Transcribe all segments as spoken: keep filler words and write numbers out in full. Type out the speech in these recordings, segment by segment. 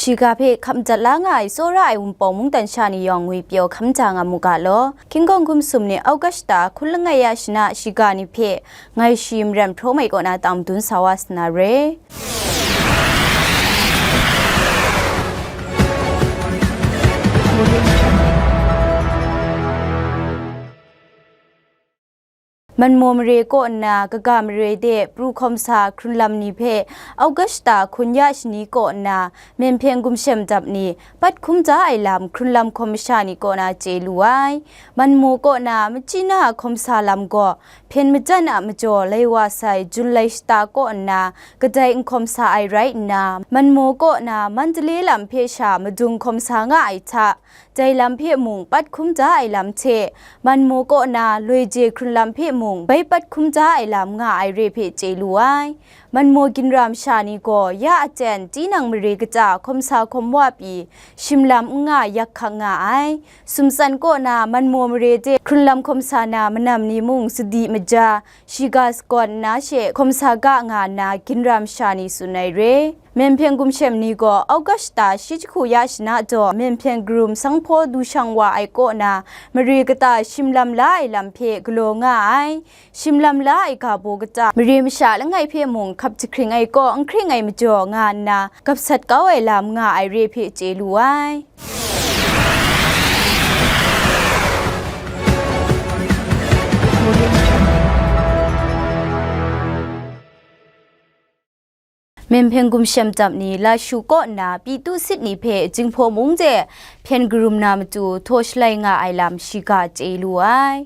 Shiga hpe hkam jat la nga ai tsawra ai Wunpawng mungdan sha ni yawng ngwi pyaw hkam ja nga mu ga law. Hkying hkawng hkum sum ni August hta hkun langai ya shana shiga ni hpe ngai shi Maram Hpraw Mai kaw na tang madun sa wa sa na re. Manmaw mare kaw nna kaga mare de pru hkawm sa hkrun lam ni hpe Augusta hkun ya shani kaw nna Myen Hpyen Gumshem Dap ni pat hkum ja ai lam hkrun lam hkawm masha ni kaw na chye lu ai. Manmaw kaw na machyi na hkawm sa lam gaw hpyen majan a majaw lai wa sai Jun lai shata kaw nna kadai n hkawm sa ai rai nna, Manmaw kaw na Mandalay lam hpe sha madung hkawm sa nga ai hta, dai lam hpe mung pat hkum ja ai lam hte, Manmaw kaw na loi je hkrun lam hpe mung bai pat hkum ja ai lam nga ai re hpe chye lu ai. Manmaw ginra masha ni gaw ya aten tinang mare kata hkawm sa hkawm wa pyi, shim lam n nga yak hkak nga ai. Sumtsan kaw na Manmaw mare de hkrun lam hkawm sa na manam ni mung sadi maja, shiga sagawn nna she hkawm sa ga nga nna ginra masha ni tsun ai re. Myen Hpyen Gumshem ni gaw Augusta shi jahku ya shana jaw Myen Hpyen Karum Sanghpaw du shang wa ai kaw na mare kata shim lam la ai lam hpe galaw nga ai. Shim lam la ai ga baw kata mare masha langai hpe mung hkap jahkring ai kaw n hkring ai majaw nga nna gap sat kau ai lam nga ai re hpe chye lu ai. Myen Hpyen Gumshem Dap ni Lashu kaw nna Pyi Tu Sit ni hpe Jinghpaw mung de hpyen karum na matu htaw shalai nga ai lam shiga chye lu ai.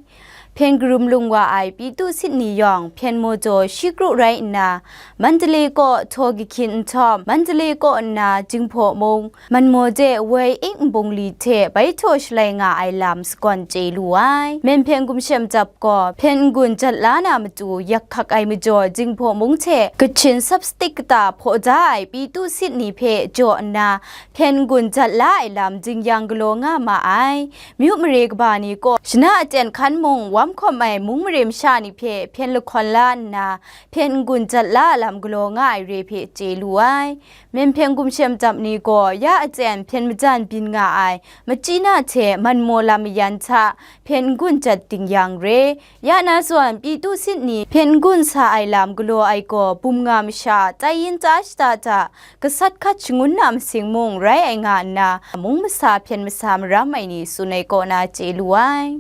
Hpyen karum lung wa ai Pyi Tu Sit ni yawng hpyen maw jaw shi kru rai nna, Mandalay kaw htaw kahkyin nhtawm, Mandalay kaw nna Jinghpaw mung, Manmaw de woi ing nbungli hte bai htaw shalai nga ai lam sagawn chye lu ai. Myen Hpyen Gumshem Dap gaw hpyen n-gun jat la na matu yak hkak ai majaw Jinghpaw mung hte Kachin sapstik kata hpaw da ai Pyi Tu Sit ni hpe jaw nna, hpyen n-gun jat la ai lam dingyang galaw nga ma ai. Myu mare kaba ni gaw shana aten hkan mung wam hkawm ai mung mare masha ni hpe hpyen lahkawn la nna, hpyen n-gun jat la a lam galaw nga ai re hpe chye lu ai. Myen Hpyen Gumshem Dap ni gaw ya aten hpyen majan byin nga ai machyi na hte Manmaw lam mayan hta hpyen n-gun jat dingyang re. Ya na zawn Pyi Tu Sit ni hpyen n-gun sa ai lam galaw ai gaw bum nga masha tai yin ta shata hta gasat hkat shangun na masing mung rai ai nga nna, mung masa hpyen masa maram ai ni tsun ai kaw na chye lu ai.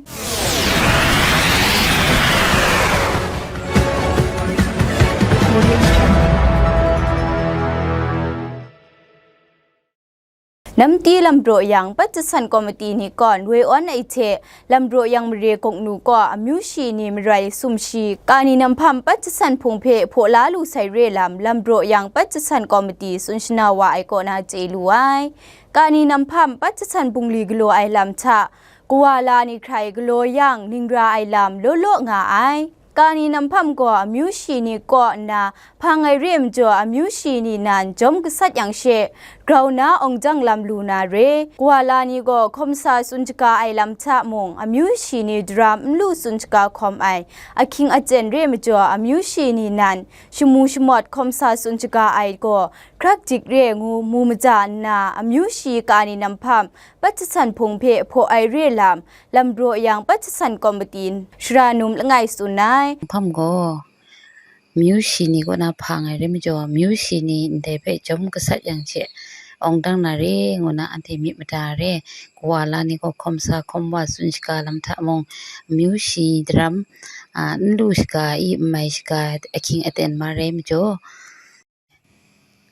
Namti lambraw yang pat jasan komiti ni kawn woi awn ai hte, lambraw yang mare gawk nu kaw amyu shi ni marai sumshi, kani namhpam pat jasan hpung hpe hpaw la lu sai re lam, lambraw yang pat jasan komiti tsun shana wa ai kaw na chye lu ai. Kani namhpam pat jasan bungli galaw ai lam hta, kawa la ni hkrai galaw yang, ningra ai lam law law nga ai. Kani namhpam gaw amyu shi ni kaw nna hpang ai re majaw, amyu shi ni nan jawm gasat yang she, grau na awng jang lam lu na re. Kawa la ni gaw hkawm sa tsun shaga ai lam hta mung, amyu shi ni daram n lu tsun shaga hkawm ai, ahkying aten re majaw, amyu shi ni nan shamu shamawt hkawm sa tsun shaga ai gaw, hkrak dik re ngu mu maja nna, amyu shi kani namhpam pat jasan hpung hpe hpaw ai re lam, lambraw yang pat jasan komiti shara num langai tsun ai. Hpam gaw, myu shi ni kaw na hpang ai re majaw, myu shi ni ndai hpe jawm gasat yang she, awng dang na re ngu na anhte myit mada re. Kawa la ni gaw hkawm sa hkawm wa tsun shaga lam hta mung, myu shi daram, a, n lu shaga i, n mai shaga, ahkying aten ma rai majaw,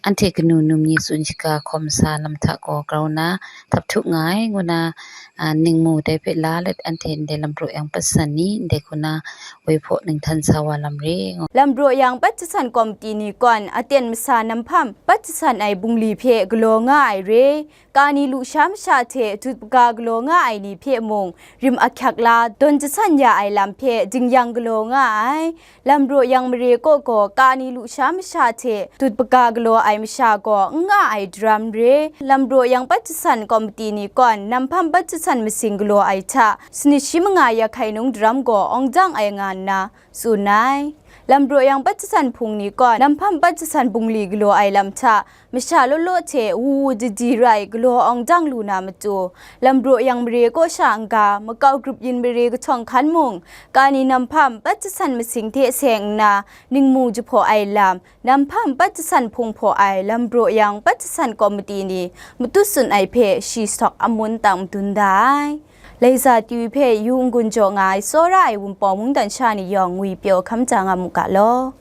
anhte kanu num ni tsun shaga hkawm sa lam hta gaw grau na htaphtuk nga ai, ngu na, a, ningmu dai hpe la let anhte ndai lambraw yang pat jasan ni ndai hku na woi hpaw ninghtan sa wa lam re, ngu. Lambraw yang pat jasan komiti ni kawn aten masa namhpam pat jasan ai bungli hpe galaw nga ai re, kani lusha masha hte dut paga galaw nga ai ni hpe mung, rim ahkyak la dawn jasan ya ai lam hpe dingyang galaw nga ai. Lambraw yang mare kaw gaw kani lusha masha hte dut paga galaw ai masha gaw n nga ai daram re. Lambraw yang pat jasan komiti ni kawn namhpam pat jasan masing galaw ai hta, sanit shi manga ya hkai nung daram gaw awng dang ai nga nna tsun ai. Lam braw yang pat jasan hpung ni gaw Namhpam pat jasan bungli galaw ai lam hta masha law law hte wu wu didi rai galaw awng dang lu na matu, lam braw yang mare kaw sha n-ga makau grup yin mare kahtawng hkan mung, kani Namhpam pat jasan masing hte seng nna ningmu jahpaw ai lam, Namhpam pat jasan hpung hpaw ai lam braw yang pat jasan kawmiti ni matut tsun ai hpe shi sawk amun tang madun da ai. Laiza T V hpe yu n-gun jaw nga ai tsawra ai Wunpawng mungdan sha ni yawng ngwi pyaw hkam ja nga mu ga law.